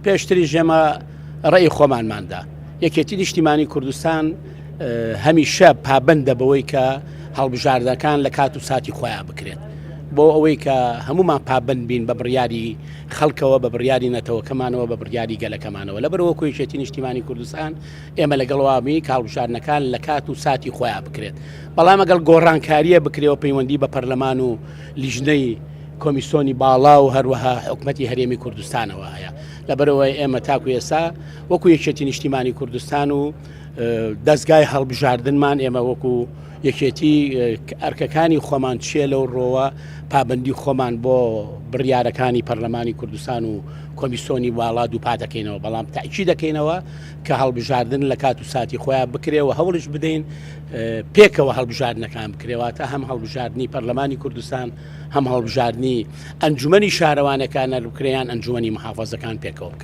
پێشتریش ئێمە ڕێی خۆمانماندا یەکێتی نیشتیمانی کوردستان هەمیشە پابەندە بەوەی کە هەڵبژاردەکان لە کات و ساتی خۆیان بکرێت بۆ ئەوەی کە هەمومان پابند بین بە بڕیاری خەڵکەوە بە بڕیاری نەتەوەکەمانەوە بە بڕیاری گەلەکەمانەوە لەبەرەوە کۆیشێتی نیشتیمانی کوردستان ئێمە لەگەڵ وابی کاڵبژارنەکان لە کات و ساتی خۆیان بکرێت بەڵام ئەگەڵ گۆڕانکاریە بکرێەوە پەیوەندی بە پەرلەمان و لیژنەی کۆمیسۆنی باڵا و هەروەها حکومەتی هەرێمی کوردستانەوە هەیە لەبەرەوەی ئێمە تاکو ئێستا وەکو یەکێتی نیشتیمانی کوردستان و دەستگای هەڵبژاردنمان ئێمە وەکو یەکێتی ئەرکەکانی خۆمان چیە لەو ڕۆوە پابندی خۆمان بۆ بڕیارەکانی پەرلەمانی کوردستان و کۆمیسۆنی باڵا دووپات دەکەینەوە بەڵام تاکی دەکەینەوە کە هەڵبژاردن لە کات و ساتی خۆیان بکرێ و هەوڵش بدەین پێکەوە هەڵبژاردنەکان بکرێواتە هەم هەڵبژاردننی پەرلەمانی کوردستان هەم هەڵبژاردنی ئەنجومەنی شارەوانەکان بکرێیان ئەنجومەنی محافەزەکان پێکەوە بکرێت.